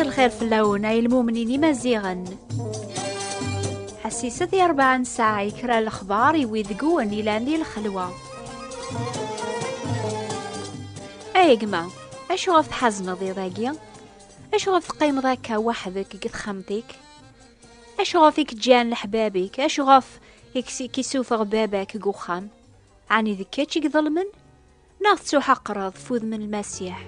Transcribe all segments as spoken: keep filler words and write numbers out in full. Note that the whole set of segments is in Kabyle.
Lxir fell-awen ay lmumnin imaziɣen. Ḥessiset i rebɛa n ssaɛa i kra lexbar i wid deg-wen ilan di lxelwa. Ay gma, acu ɣef tḥazneḍ iḍ-agi? Acu ɣef teqqimeḍ akka weḥd-k deg texxamt-ik? Acu ɣef i k-ǧǧan leḥbab-ik? Acu ɣef i k-, i k-isuffeɣ baba-k deg uxxam? Ɛni d kečč i iḍelmen? Neɣ tettuḥaqreḍ f udem n Lmasiḥ?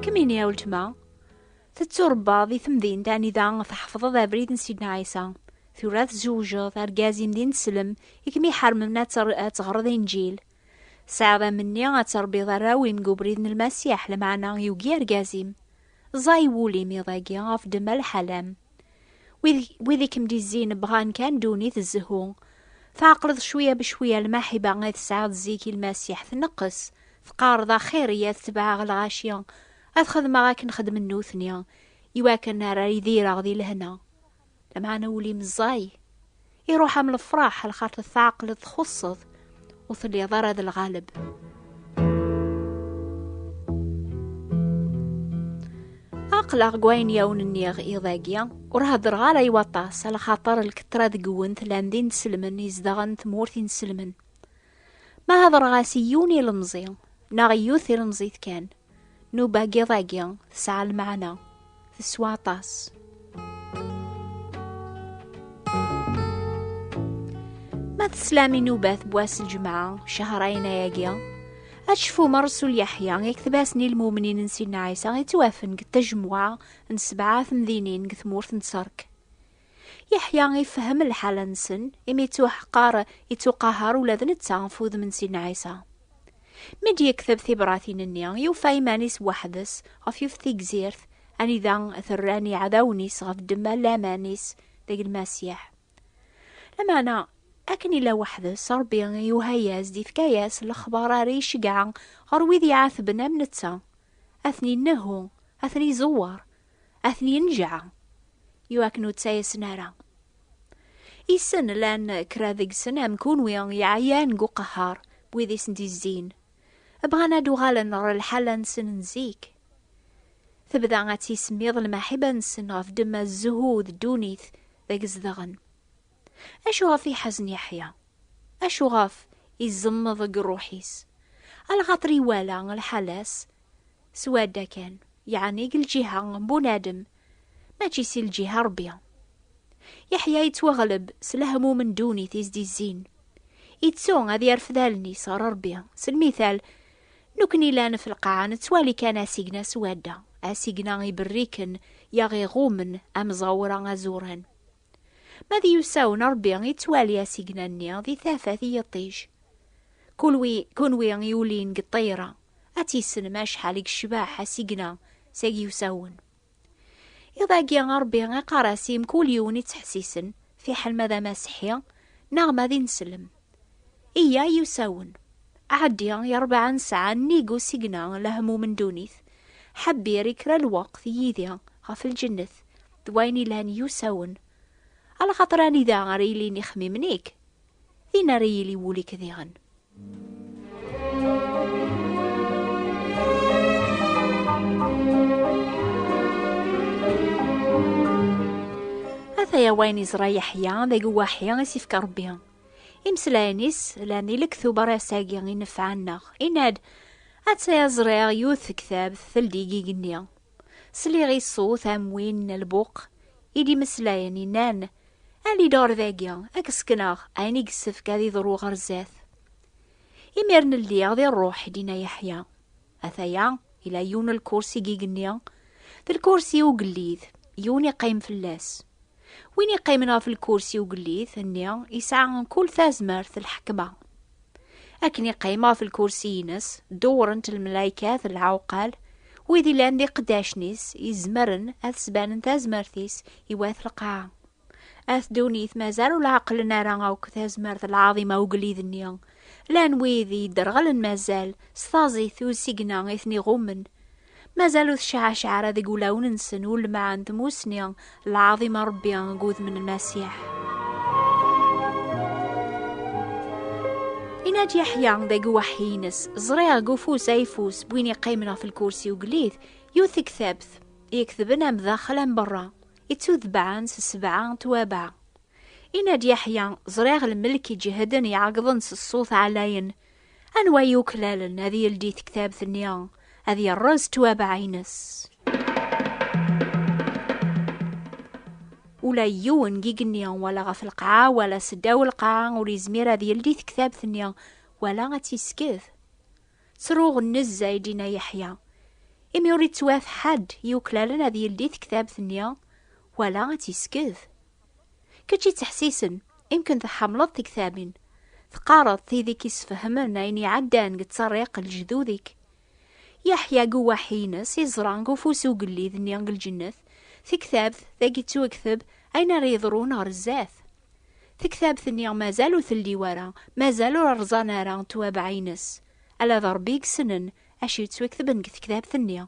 Kemmini a weltma, tetturebbaḍ di temdint anida tḥefḍeḍ abrid n Sidna Ɛisa. Tura tzewjeḍ, argaz-im d ineslem i kem-iḥermen ad ter-, ad teɣreḍ Inǧil. Tesɛiḍ amenni ad terbiḍ arraw-im deg ubrid n Lmasiḥ, lameɛna yugi argaz-im. Ẓẓay wul-im iḍ-agi ɣef ddemma lḥalam. Wid, wid i kem-d-izzin bɣan kan ddunit zzhu. Tɛeqleḍ cwiya becwiya lmaḥiba i tesɛiḍ zik i Lmasiḥ tneqqes. Teqqareḍ axir-iyi ad tebɛeɣ lɣaci, ad xedmeɣ akken xedmen nutni, iwakken ara idireɣ di lehna. Lameɛna ul-im ẓẓay. Iruḥ am lefraḥ, lxaṭer tɛeqleḍ txuṣṣeḍ, ur telliḍ ara d lɣaleb. Aql-aɣ deg wayen yawen nniɣ iḍ-agi, ur heddreɣ ara i waṭas, alaxaṭer lkeṭṭra deg-wen llan d ineslmen izedɣen tmurt ineslmen. Ma hedreɣ-as i yiwen ilemẓi, neɣ i yiwet ilemẓit kan, nnuba n yiḍ-agi tesɛa lmeɛna, teswa aṭas. Ma teslam i nnubat n wass n lǧemɛa, cehrayen ayagi, ad tecfum Rrasul Yeḥya i yekteb-asen i lmumnin n Sidna Ɛisa yettwafen deg tejmuɛa n sebɛa temdinin deg tmurt n Tterk. Yeḥya ifehhem lḥala-nsen, imi yettuḥqar, yettuqahar ula d netta ɣef wudem n Sidna Ɛisa. Mi d-yekteb tibratin-nni, yufa iman-is weḥd-s ɣef yiwet tegzirt, anida t-rran iɛdawen-is ɣef ddemma n laman-is deg Lmasiḥ. Lameɛna, akken illa weḥd-s, Ṛebbi yuha-yas-d, ifka-yas lexbar ara iceggeɛ ɣer wid iɛatben am netta. Ad ten-innehu, ad ten-iẓewwer, ad ten-injeɛ, iwakken ur ttayasen ara. Issen llan kra deg-sen am kunwi yeɛyan deg uqehhar, wid i sen-d-izzin. Bɣan ad uɣalen ɣer lḥala-nsen n zik. Tebda ad tisemmiḍ lmaḥiba-nsen ɣef ddemma zzhu d ddunit deg zedɣen. Acu ɣef iḥazen Yeḥya? Acu ɣef iẓemmeḍ deg ṛṛuḥ-is? Alaxaṭer iwala lḥala-s s wadda kan, yeɛni deg lǧiha n bunadem, mačči si lǧiha Ṛebbi. Yeḥya yettwaɣleb s lehmum n ddunit i s-d-izzin. Ittu ad yerfed allen-is ɣer Ṛebbi. S lmital, nekkni llan f lqaɛa nettwali kan asigna s wadda, asigna iberriken, yaɣ iɣummen, amẓawra azuran. Ma d iwsawen, Ṛebbi ittwali asigna-nni di tafat i yiṭij. Kulwi, kunwi yulin deg ṭṭayra, ad tissnem acḥal i yecbeḥ asigna seg iwsawen. Iḍ-agi Ṛebbi iqqar-as i mkul yiwen ittḥessisen, fiḥel ma d amaseḥḥi neɣ ma d ineslem. Iyya ay usawen, ɛeddi i ṛebɛa n ssaɛa nnig usigna n lehmum n ddunit, ḥebbir i kra lweqt yid-i ɣef lǧennet d wayen ilan yusawen, alaxaṭer anida ara ilin ixemmimen-ik, din ara yili wul-ik diɣen. Ataya wayen iẓra Yeḥya deg uwaḥi i s-ifka Ṛebbi. Imeslayen-is llan di lektub ar ass-agi inefɛen-aɣ. Inna-d, ataya ẓriɣ yiwet tektabt teldi deg igenni. Sliɣ i ṣṣut am win n lbuq i d-imeslayen, innan, ali-d ɣer dagi, ad k-sekneɣ ayen i yessefk ad iḍru ɣer zdat. Imiren lliɣ di ṛṛuḥ, i d-inna Yeḥya. Ataya, ila yiwen n lkursi deg igenni, d lkursi ugellid, yiwen iqqim fell-as. Win iqqimen ɣef lkursi ugellid-nni yesɛa mkul tazmert d lḥekma. Akken iqqim ɣef lkursi-ines, dewwrent lmelaykat d lɛuqal, wid illan d iqeddacen-is, izemren ad sbanen tazmert-is i wat lqaɛa. At ddunit mazal ur lɛeqlen ara akk tazmert d lɛaḍima ugellid-nni. Llan wid yedderɣlen mazal s taẓit usigna i ten-iɣummen. Mazal ur tecɛaceɛ ara deg wulawen-nsen ulmeɛ n tmusni n lɛaḍima Ṛebbi deg wudem n Lmasiḥ. Yenna-d Yeḥya deg uweḥḥi-ines: "Ẓriɣ deg ufus ayeffus n win iqqimen ɣef lkursi ugellid yiwet tektabt, i iketben am daxel am berra, ittudebbɛen s sebɛa n twabaɛ." Yenna-d Yeḥya: "Ẓriɣ lmelk iǧehden iɛeggḍen s ṣṣut ɛlayen. Anwa yuklalen ad yeldi tektabt-nni, ad yerrez twabaɛ-ines?" Ula yiwen deg igenni, wala ɣef lqaɛa, wala seddaw lqaɛa, ur yezmir ad yeldi tektabt-nni, wala ad tt-isked. "Ttruɣ nezzeh," i d-yenna Yeḥya, "imi ur yettwaf ḥedd yuklalen ad yeldi tektabt-nni, wala ad tt-isked." Kečč ittḥessisen, imken tḥemmleḍ tektabin. Teqqareḍ tid i k-isfehmen ayen iɛeddan deg tterriq n lejdud-ik. Yeḥya deg uweḥḥi-ines iẓra deg ufus ugellid-nni deg lǧennet tektabt dagi yettwakteb ayen ara yeḍrun ɣer zdat. Tektabt-nni mazal ur teldi wara, mazal ur rẓan ara twabaɛ-ines. Ala d Ṛebbi i yessnen acu yettwaketben deg tektabt-nni.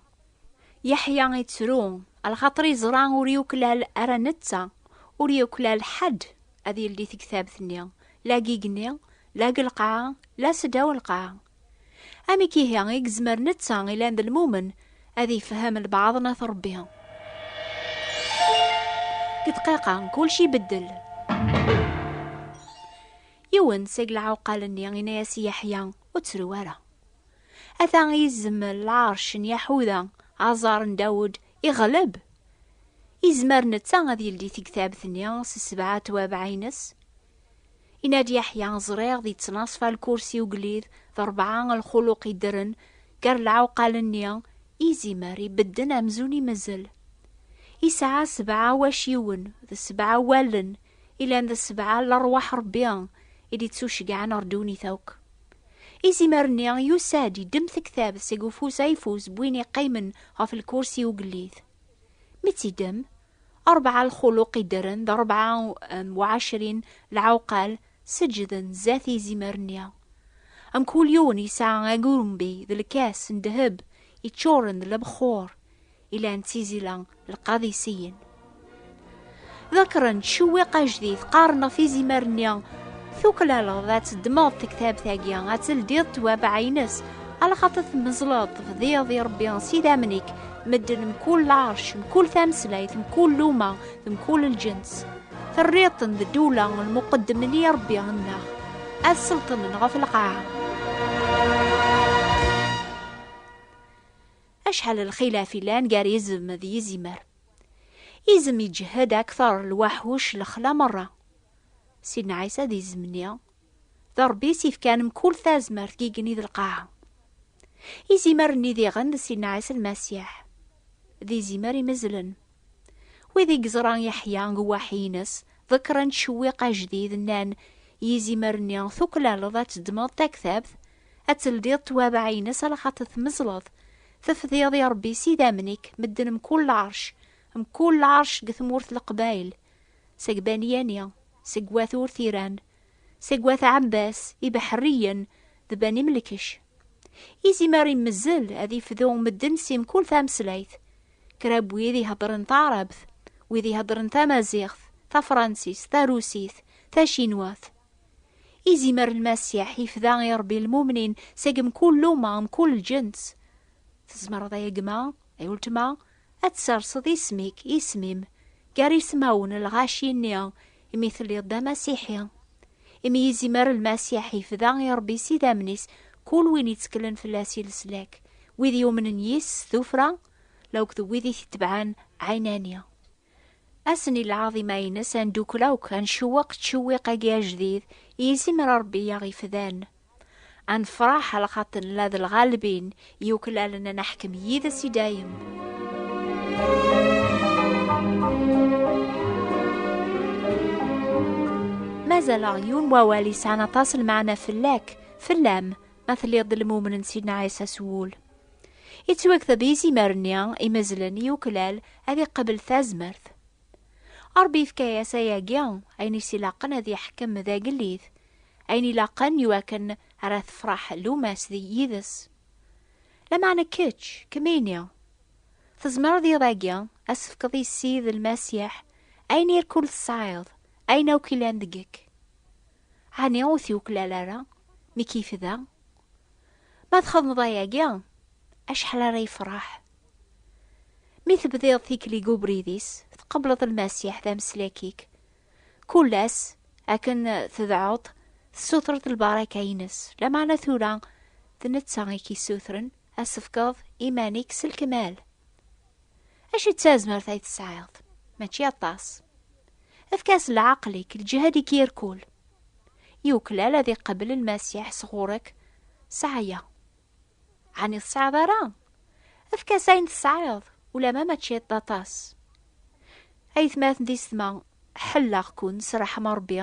Yeḥya ittru, lxaṭer iẓra ur yuklal ara netta, ur yuklal ḥedd ad yeldi tektabt-nni, la deg igenni, la deg lqaɛa, la seddaw lqaɛa. Amek ihi i yezmer netta ilan d lmumen ad yefhem lbaɛḍ n At Ṛebbi? Deg dqiqa, kulci ibeddel. Yiwen seg lɛuqal-nni yenna-yas i Yeḥya: "Ur ttru ara. Ata izem n lɛerc n Yaḥuda, aẓar n Dawed, iɣleb. Izmer netta ad yeldi tigtabt-nni s sebɛa twabaɛ-ines." Yenna-d Yeḥya: "Ẓriɣ di ttnaṣfa lkursi ugellid d rebɛa lxuluq iddren gar lɛuqal-nni, izimer ibedden amzun imezzel. Isɛa sebɛa waciwen d sebɛa wallen, ilan d sebɛa n lerwaḥ Ṛebbi i d-ittuceggɛen ɣer ddunit akk. Izimer-nni yusa-d, iddem tektabt seg ufus ayeffus n win iqqimen ɣef lkursi ugellid. Mi tt-iddem, rebɛa lxuluq iddren d rebɛa, em, u ɛecrin lɛuqal seǧǧden zdat izimer-nni. Mkul yiwen yesɛa agurumbi d lkas n ddheb iččuren d lebxur, ilan d tizila lqadisiyin. Ḍekkren ttcewwiq ajdid, qqaren ɣef izimer-nni: tuklaleḍ ad teddmeḍ tektabt-agi, ad teldiḍ twabaɛ-ines, alaxaṭer tmeẓleḍ, tefdiḍ i Ṛebbi s idammen-ik medden mkul lɛerc, mkul tameslayt, mkul luma, d mkul lǧens. Terriḍ-ten d ddula n lmuqeddmen i Ṛebbi-nneɣ, ad sselṭnen ɣef lqaɛa." Acḥal n lxilaf i llan gar izem d yizimer. Izem iǧhed akter lwaḥuc lexla merra. Sidna Ɛisa d izem-nni, d Ṛebbi i s-ifkan mkul tazmert deg igenni d lqaɛa. Izimer-nni diɣen d Sidna Ɛisa Lmasiḥ. D izimer imezlen. Wid i yeẓra Yeḥya deg uwaḥi-ines, ḍekkren ttcewwiq ajdid, nnan: "Izimer-nni tuklaleḍ ad teddmeḍ taktabt, ad teldiḍ twabaɛ-ines, alaxaṭer tmeẓleḍ, tefdiḍ i Ṛebbi s idammen-ik medden mkul lɛerc, mkul lɛerc deg tmurt n Leqbayel, seg Bani Yani, seg wat Urtiran, seg wat Ɛebbas, Ibeḥriyen, d Bani Melkec." Izimer imezzel ad ifdu medden si mkul tameslayt. Kra n wid iheddren taɛrabt, wid iheddren tamaziɣt, tafransist, tarusit, tacinwat. Izimer Lmasiḥ ifda i Ṛebbi lmumnin seg mkul luma, mkul lǧens. Tzemreḍ, ay gma, ay weltma, ad tserseḍ isem-ik, isem-im, gar ismawen n lɣaci-nni, imi telliḍ d amasiḥi. Imi izimer Lmasiḥ ifda i Ṛebbi s idammen-is kul win itteklen fell-as i leslak, wid yumnen yis s tuffra, lawk d wid i t-itebɛen ɛinani. Ass-nni lɛaḍima-ines, ad ndukkel akk, ad ncewweq ttcewwiq-agi ajdid i izimer Ṛebbi i aɣ-ifdan. Ad nefṛeḥ, alaxaṭer nella d lɣalbin, yuklalen ad neḥkem yid-s i dayem. Mazal-aɣ yiwen wawal yesɛan aṭas n lmeɛna fell-ak, fell-am, ma telliḍ d lmumen n Sidna Ɛisa s wul. Ittwakteb izimer-nni imezlen i yuklal ad iqabel tazmert. Ṛebbi yefka-yas ayagi, ayen i s-ilaqen ad yeḥkem d agellid, ayen ilaqen iwakken ara tefreḥ luma-s di yid-s. Lameɛna kečč, kemmini, tzemreḍ iḍ-agi ad s-tefkeḍ i Ssid Lmasiḥ ayen irkul tesɛiḍ, ayen akk ilan deg-k. Ɛni ur t-yuklal ara? Mi k-yefda, ma txedmeḍ ayagi, acḥal ara yefreḥ. Mi tebdiḍ tikli deg ubrid-is, tqebleḍ Lmasiḥ d ameslak-ik. Kul ass, akken tedɛuḍ, tessutreḍ lbaraka-ines. Lameɛna tura, d netta i k-yessutren ad tefkeḍ iman-ik s lekmal. Acu d tazmert ay tesɛiḍ? Mačči aṭas. Efk-as leɛqel-ik, lǧehd-ik irkul. Yuklal ad iqabel Lmasiḥ sɣur-k s aya. Ɛni tesɛiḍ ara? Efk-as ayen tesɛiḍ, ulamma mačči d aṭas. Aytmaten d yessetma, ḥelleɣ-ken s ṛṛeḥma Ṛebbi,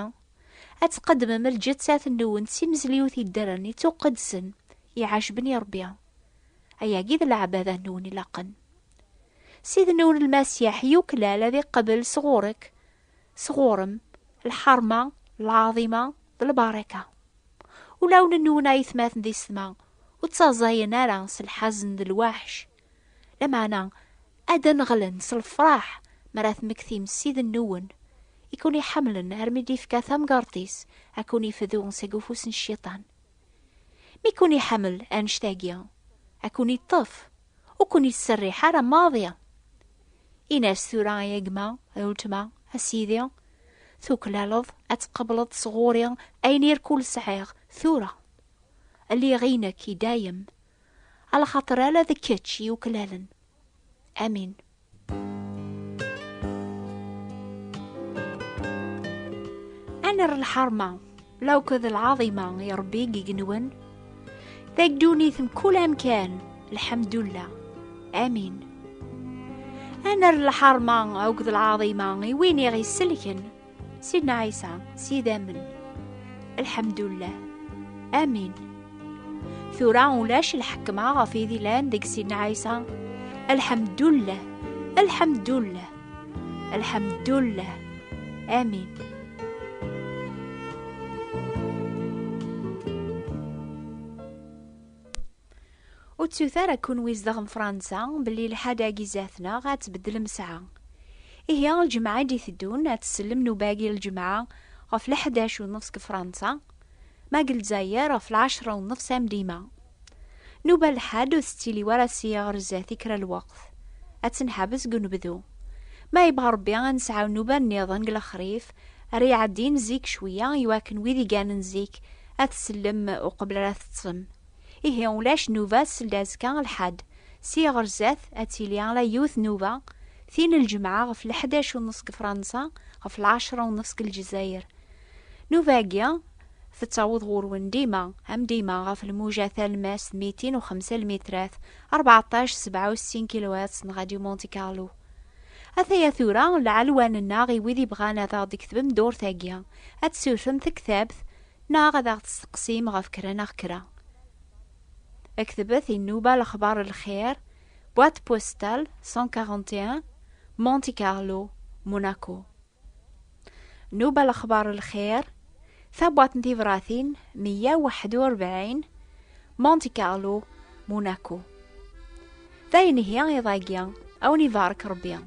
ad tqeddmem lǧettat-nwen s imezliwt yeddren, ittuqedsen, iɛejben i Ṛebbi. Ayagi d leɛbada-nwen ilaqen. Ssid-nwen Lmasiḥ yuklal ad iqbel sɣur-k, sɣur-m, lḥerma, lɛaḍima, d lbaraka. Ulawen-nwen aytmaten d yessetma ur ttaẓayen ara s lḥazen d lwaḥc. Lameɛna, ad d-neɣlen s lefraḥ mi ara tmektim Ssid-nwen, i ken-iḥemmlen armi d-ifka tamgerṭ-is, ad ken-ifdu seg ufus n Cciṭan. Mi ken-iḥemmel annect-agi, ad ken-iṭṭef, ur ken-ittserriḥ ara maḍi. Ini-as tura i gma, a weltma, a sidi, tuklaleḍ ad tqebleḍ sɣur-i ayen irkul sɛiɣ tura. Lliɣ inek i dayem, alaxaṭer ala d kečč i yuklalen. Amin. Ad nerr lḥerma, lakked lɛaḍima i Ṛebbi i igenwen, deg ddunit mkul amkan, lḥemdullah. Amin. Ad nerr lḥerma akked lɛaḍima i win i ɣ-isselken, Sidna Ɛisa, s idammen. Lḥemdullah. Amin. Tura ulac lḥekma ɣef id ilan deg Sidna Ɛisa. Lḥemdullah. Lḥemdullah. Lḥemdullah. Amin. Ur ttut ara kunwi zedɣen Fransa belli lḥad-agi zdat-neɣ ad tbeddlem ssaɛa. Ihi, lǧemɛa i d-iteddun ad tsellem nnuba-agi n lǧemɛa ɣef leḥdac u nneṣ deg Fransa, ma deg Lezzayer ɣef lɛecra u nneṣ am dima. Nnuba n lḥad ur tettili wara sya ɣer zdat i kra n lweqt. Ad tenḥabes deg unebdu. Ma yebɣa Ṛebbi ad nesɛu nnuba nniḍen deg lexrif, ara iɛeddin zik cwiya, iwakken wid iganen zik ad tsellem uqbel ara teṭṭsem. Ihi ulac nnuba seld azekka lḥad. Sya ɣer zdat ad tili ala yiwet nnuba, tin n lǧemɛa ɣef leḥdac u nneṣ deg Fransa, ɣef lɛecra u nneṣ deg Lezzayer. Nnuba-agi tettaweḍ ɣur-wen dima, am dima, ɣef lmuja talemmast mitin u xemsa lmitrat, rbeɛṭac sebɛa u settin kilohertz n Radio Monte Carlo. Ataya tura lɛelwan-nneɣ i wid ibɣan ad aɣ-d-ketbem ddurt-agi, ad tsurfem tektabt neɣ ad aɣ-testeqsim ɣef kra neɣ kra. Ktbet i nnuba lexbar lxir, boîte postale cent quarante et un, Monte Carlo, Monaco. Nnuba lexbar lxir, tabwaṭ n tibratin meyya u waḥed u rebɛin, Monte Carlo, Monaco. D ayen ihi iḍ-agi, a wen-ibarek Rebbi.